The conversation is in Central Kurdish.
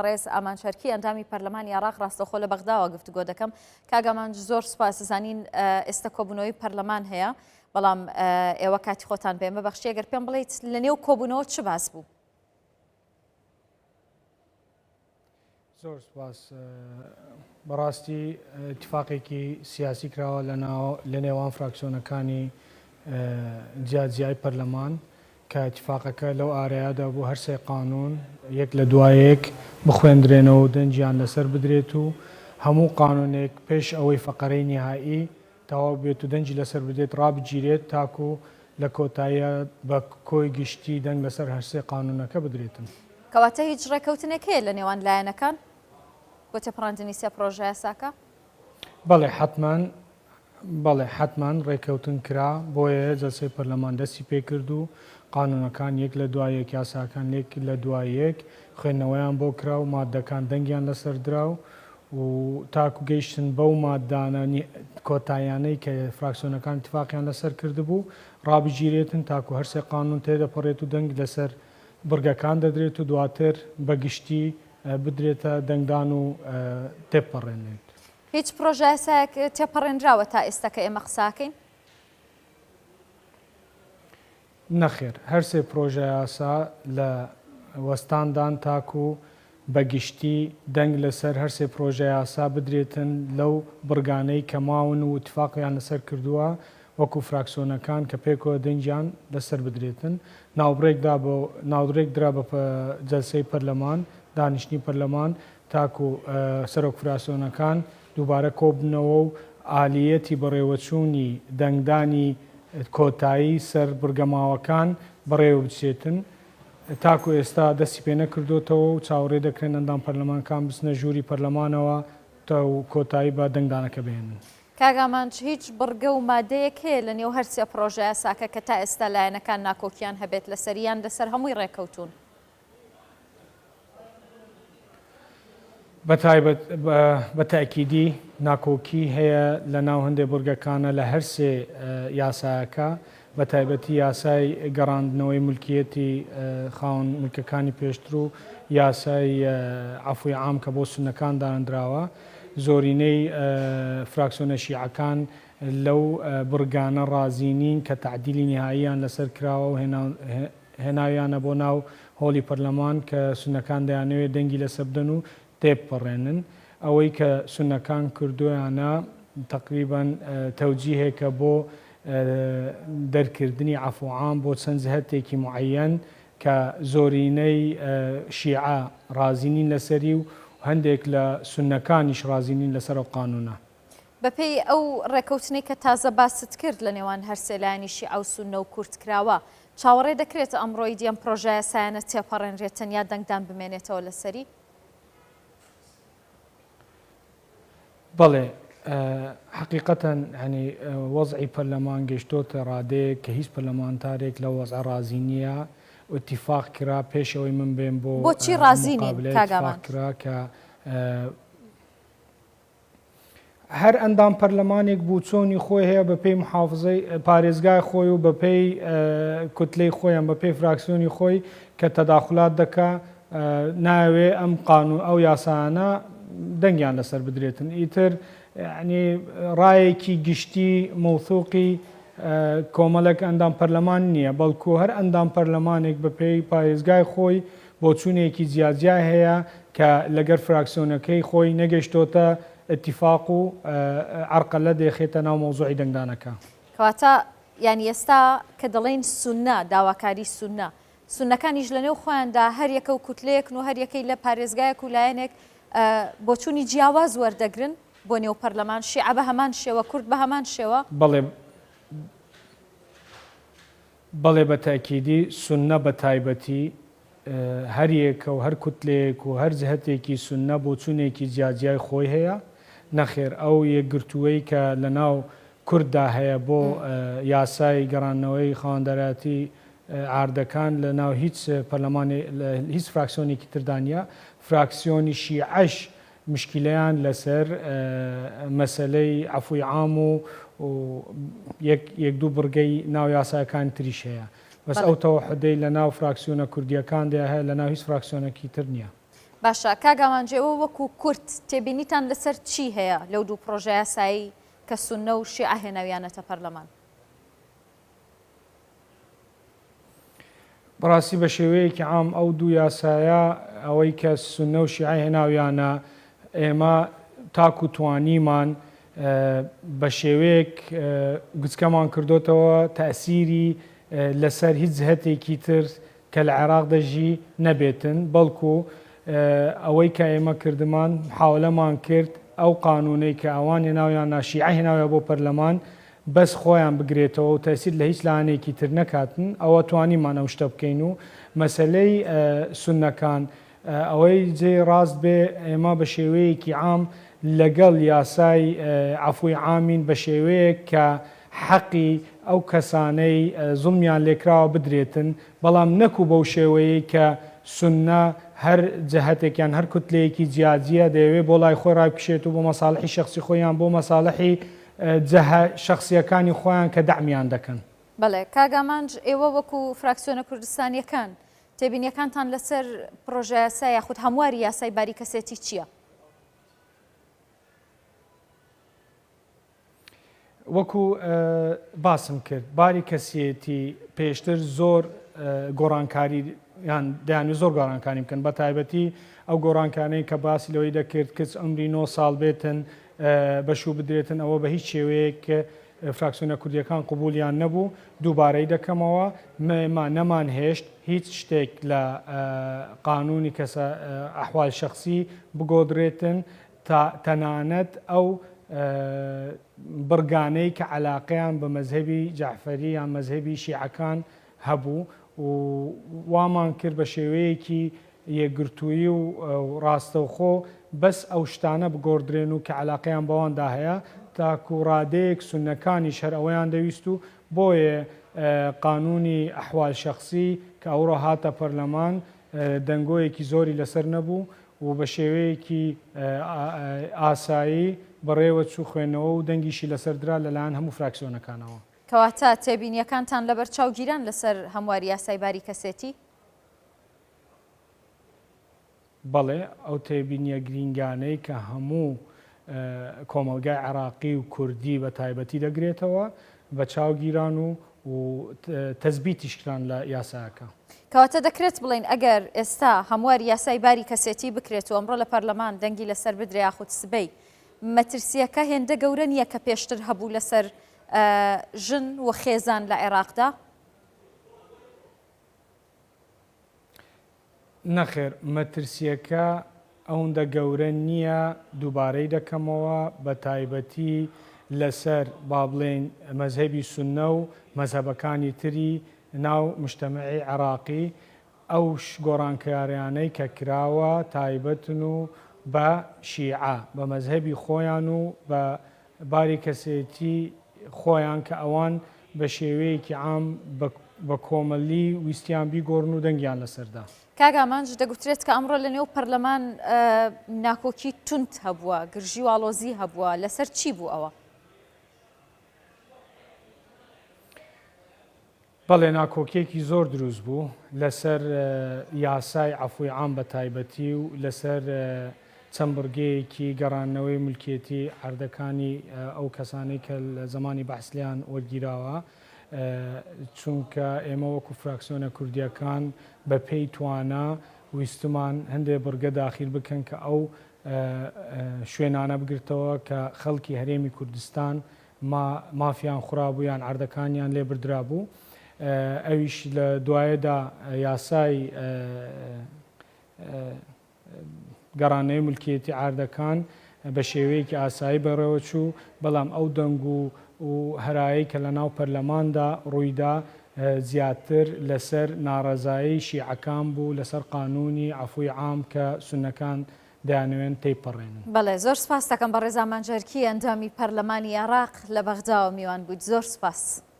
بەڕێز ئامانج هەرکی ئەندامی پەرلەمانی عێراق ڕاستەوخۆ لە بەغداوە گفتوگۆ دەکەم. کاک ئامانج زۆر سوپاس زانین ئێستا کۆبوونەوەی پەرلەمان هەیە بەڵام ئێوە کاتی خۆتان پێمە بەخشی ئەگەر پێم بڵیت لە نێو کۆبوونەوە چ باس بوو؟ زۆر سپاس بەڕاستی اتفاقێکی سیاسی کراوە لە نێوان فراکسیۆنەکانی جیاجیای پەرلەمان کە ئیتیفاقەکە لەو ئارایەدا بوو هەرسێ قانوون یەک لە دوای یەک بخوێندرێنەوە و دەنگیان لەسەر بدرێت و هەموو قانوونێک پێش ئەوەی فەقەرەی نیهائی تەواو بێت و دەنگی لەسەر بدرێت ڕابگیرێت تاکوو لە کۆتاییا بە کۆی گشتی دەنگ لەسەر هەرسێ قانوونەکە بدرێتن. کەواتە هیچ ڕێکەوتنێک هەیە لە نێوان لایەنەکان بۆ تێپەڕاندنی سێ پڕۆژەیاساکە؟ بەڵێ حەتمەن بەڵێ حەتمەن ڕێککەوتن کرا، بۆیە جەلسەی پەرلەمان دەستی پێکرد و قانوونەکان یەک لە دوای یەک، یاساکان یەک لە دوای یەک خوێندنەوەیان بۆ کرا و ماددەکان دەنگیان لەسەر درا و تاکو گەیشتن بەو ماددانە کۆتاییانەی کە فراکسیۆنەکان ئیتفاقیان لەسەر کردبوو ڕابگیرێتن تاکو هەرسێ قانوون تێدەپەڕێت و دەنگ لەسەر بڕگەکان دەدرێت و دواتر بە گشتی بدرێتە دەنگدان و تێبپەڕێنرێت. هیچ پرۆژەیاسایەک تێپەڕێنراوە تا ئێستا کە ئێمە قساکەین؟ نەخێر، هەرسێ پرۆژەیاسا لە وەستاندان تاکو بە گشتی دەنگ لەسەر هەرسێ پرۆژەیاسا بدرێتن لەو بڕگانەی کە ماون و ئیتفاقیان لەسەر کردووە وەکو فراکسیۆنەکان کە پێکەوە دەنگیان لەسەر بدرێتن. ناوبڕێک دا بە ناودڕێک درا بە جەلسەی پەرلەمان، دانیشتنی پەرلەمان، تاکو سەرۆک فراسیۆنەکان دووبارە کۆببنەوە و ئالیەتی بەڕێوەچوونی دەنگدانی کۆتایی سەر بڕگە ماوەکان بەڕێوەبچێتن. تاکو ئێستا دەستی پێنەکردۆتەوە و چاوەڕێ دەکرێن ئەندام پەرلەمانکان بچنە ژووری پەرلەمانەوە تا کۆتایی بە دەنگدانەکە بهێنن. کاک ئامانج هیچ بڕگە و مادەیەک هەیە لە نێو هەرسێ پڕۆژەیاساکە کە تا ئێستا لایەنەکان ناکۆکیان هەبێت لەسەری یان لەسەر هەمووی ڕێکەوتوون؟ بە تایبەت بە تەئکیدی ناکۆکی هەیە لە ناو هەندێ بڕگەکانە لە هەر سێ یاسایەکە بە تایبەتی یاسای گەڕاندنەوەی ملکیەتی خاوەن ملکەکانی پێشتر و یاسای عەفوی عام کە بۆ سوننەکان دانراوە زۆرینەی فراکسیۆنە شیعەکان لەو بڕگانە ڕازی نین کە تەعدیلی نیهاییان لەسەر کراوە و هێناویانە بۆ ناو هۆڵی پەرلەمان کە سوننەکان دەیانەوێت دەنگی لەسەر بدەن و تێبپەڕێنن. ئەوەی کە سوننەکان کردوویانە تەقریبەن تەوجیهێکە بۆ دەرکردنی عەفو عام بۆ چەند جهەتێکی موعەیەن کە زۆرینەی شیعە ڕازی نین لەسەری و هەندێک لە سوننەکانیش ڕازی نین لەسەر ئەو قانوونە. بەپێی ئەو ڕێکەوتنەی کە تازە باست کرد لە نێوان هەرسێ لایەنی شیعە و سوننە و کورد کراوە، چاوەڕێ دەکرێت ئەمڕۆ ئیدی ئەم پڕۆژەیاسایانە تێپەڕێنرێت تەنیا دەنگدان بمێنێتەوە لەسەری؟ بەڵێ حەقیقەتەن یانی وەزعی پەرلەمان گەیشتۆتە ڕادەیەک کە هیچ پەرلەمانتارێک لەو وەزعە ڕازی نییە، ئیتیفاق کرا پێش ئەوەی من بێم بۆ بۆچی ڕازی نین مقابلە کاک ئیتیفاق ئامانج؟ کرا کە هەر ئەندام پەرلەمانێک بوچۆنی خۆی هەیە بە پێی محافزەی پارێزگای خۆی و بە پێی کوتلەی خۆیان بە پێی فراکسیۆنی خۆی کە تەداخولات دەکا ناوێ ئەم قانون ئەو یاسایانە دەنگیان لەسەر بدرێتن ئیتر یعنی ڕایەکی گشتی مەوثوقی کۆمەڵێک ئەندام پەرلەمان نییە بەڵکو هەر ئەندام پەرلەمانێک بە پێی پارێزگای خۆی بۆچوونێکی جیاجیای هەیە کە لەگەر فراکسیۆنەکەی خۆی نەگەشتۆتە ئیتیفاق و عەرقەلە دەیخێتە ناو مەوزوعی دەنگدانەکە. کەواتە یانی ئێستا کە دەڵێین سوننە، داواکاری سوننە، سوننەکانیش لەنێو خۆیاندا هەر یەکە و کوتلەیەکن و هەر یەکەی لە پارێزگایەک و لایەنێک بۆچوونی جیاواز وەردەگرن بۆ نێو پەرلەمان، شیعە بە هەمان شێوە، کورد بە هەمان شێوە؟ بەڵێ، بەڵێ بە تەئکیدی سوننە بە تایبەتی هەر یەکە و هەر کوتلەیەک و هەر جهەتێکی سوننە بۆچوونێکی جیاجیای خۆی هەیە، نەخێر ئەو یەکگرتووەی کە لە ناو کورددا هەیە بۆ یاسای گەڕاندنەوەی خاوەندارایەتی عاردەکان لە ناو هیچ پەرلەمانێ لە هیچ فراکسیۆنێکی تردا نییە، فراکسیۆنی شیعەش مشکیلەیان لەسەر مەسەلەی عەفوی عام و یەک یەک دوو بڕگەی ناو یاساکانی تریش هەیە بەس ئەو تەوەحودەی لە ناو فراکسیۆنە کوردیەکاندا هەیە لە ناو هیچ فراکسیۆنەکی تر نییە. باشە کاک ئامانج ئێوە وەکو کورد تێبینیتان لەسەر چی هەیە لەو دوو پڕۆژەیاسایەی کە سوننە و شیعە هێناویانەتە پەرلەمان؟ بەڕاستی بە شێوەیەکی عام ئەو دوو یاسایە ئەوەی کە سوننە و شیعە هێناویانە ئێمە تاکو توانیمان بە شێوەیەک گچکەمان کردۆتەوە تەئسیری لەسەر هیچ جهەتێکی تر کە لە عێراق دەژی نەبێتن بەڵکو ئەوەی کە ئێمە کردمان محاولەمان کرد ئەو قانونەی کە ئەوان هێناویانە شیعە هێناویە بۆ پەرلەمان بەس خۆیان بگرێتەوە و تەئسیر لە هیچ لایەنێکی تر نەکاتن ئەوە توانیمان ئەو شتە بکەین و مەسەلەی سوننەکان ئەوەی جێی ڕاست بێ ئێمە بە شێوەیەکی عام لەگەڵ یاسای عەفوی عامین بە شێوەیەک کە حەقی ئەو کەسانەی زوڵمیان لێکراوە بدرێتن بەڵام نەکو بەو شێوەیەی کە سوننە هەر جەهەتێک یان هەر کوتلەیەکی جیاجیا دەیەوێ بۆ لای خۆی ڕایبکشێت و بۆ مەساڵحی شەخسی خۆی یان بۆ مەساڵحی جەهە شەخسییەکانی خۆیان کە دەعمیان دەکەن. بەڵێ کاک ئامانج ئێوە وەکو فراکسیۆنە کوردستانییەکان تێبینیەکانتان لەسەر پڕۆژەیاسا یاخود هەمواری یاسای باری کەسێتی چییە؟ وەکو باسم کرد باری کەسیەتی پێشتر زۆر گۆڕانکاری یان دەیانویست زۆر گۆڕانکاری بکەن بە تایبەتی ئەو گۆڕانکانەی کە باسی لەوەی دەکرد کچ عمری 9 ساڵ بێتن بەشوو بدرێتن ئەوە بە هیچ شێوەیەک فراکسیۆنە کوردیەکان قبولیان نەبوو دووبارەی دەکەمەوە ئێمە نەمان هێشت هیچ شتێک لە قانونی کەسە ئەحوال شخصی بگۆدرێتن تا تەنانەت ئەو بڕگانەی کە عەلاقەیان بە مەزهەبی جەعفەری یان مەزهەبی شیعەکان هەبوو و وامان کرد بە شێوەیەکی یەکگرتوویی و ڕاستەوخۆ بەس ئەو شتانە بگۆڕدرێن و کە عەلاقەیان بەواندا هەیە تاکو ڕادەیەک سوننەکانیش هەر ئەوەیان دەویست و بۆیە قانونی ئەحوال شەخسی کە ئەوڕۆ هاتە پەرلەمان دەنگۆیەکی زۆری لەسەر نەبوو و بە شێوەیەکی ئاسایی بەڕێوە چوو خوێندنەوە و دەنگیشی لەسەر درا لەلایەن هەموو فراکسیۆنەکانەوە. کەواتە تێبینییەکانتان لەبەرچاو گیران لەسەر هەمواری یاسای باری کەسێتی؟ بەڵێ، ئەو تێبینییە گرینگانەی کە هەموو کۆمەڵگای عێراقی و کوردی بە تایبەتی دەگرێتەوە، بە چاو گیران و و تەسبیتیش کران لە یاساکە. کەواتە دەکرێت بڵێین ئەگەر ئێستا هەمواری یاسای باری کەسێتی بکرێت و ئەمڕۆ لە پەرلەمان دەنگی لەسەر بدرێ یاخود سبەی، مەترسییەکە هێندە گەورە نییە کە پێشتر هەبوو لەسەر ژن و خێزان لە عێراقدا؟ نەخێر مەترسیەکە ئەوندە گەورە نییە، دووبارەی دەکەمەوە بەتایبەتی لەسەر با بڵێین مەزهەبی سوننە و مەزهەبەکانی تری ناو مجتەمعی عێراقی ئەو گۆڕانکاریانەی کە کراوە تایبەتن و بە شیعە بە مەزهەبی خۆیان و بە باری کەسێتی خۆیان کە ئەوان بە شێوەیەکی عام بە کۆمەلی ویستیان بیگۆڕن و دەنگیان لەسەر دا. کاک ئامانج، دەگوترێت کە ئەمڕۆ لە نێو پەرلەمان ناکۆکی توند هەبووە، گرژی و ئاڵۆزی هەبووە، لەسەر چی بوو ئەوە؟ بەڵێ ناکۆکیەکی زۆر دروست بوو لەسەر یاسای عەفوی عام بە تایبەتی و لەسەر چەند بڕگەیەکی گەڕاندنەوەی ملکێتی عەردەکانی ئەو کەسانەی کە لە زەمانی بەعس لێیان وەرگیراوە چونکە ئێمە وەکو فراکسیۆنە کوردیەکان بە پێی توانا ویستمان هەندێ بڕگە داخیل بکەن کە ئەو شوێنانە بگرتەوە کە خەڵکی هەرێمی کوردستان مافیان خورابوو یان عەردەکانیان لێ بردرابوو ئەویش لە دوایەدا یاسای گەڕانەوەی ملکیەتی عاردەکان بە شێوەیەکی ئاسایی بەڕێوەچوو، بەڵام ئەو دەنگ و و هەرایەی کە لەناو پەرلەماندا ڕوویدا زیاتر لەسەر ناڕەزایی شیعەکان بوو لەسەر قانوونی عەفووی عام کە سوننەکان دەیانەوێن تێیپەڕێنن. بەڵێ زۆر سوپاست دەکەم بەڕێز ئامانج ئەرکی ئەندامی پەرلەمانی عێراق لە بەغداوە میوان بوویت زۆر سوپاس.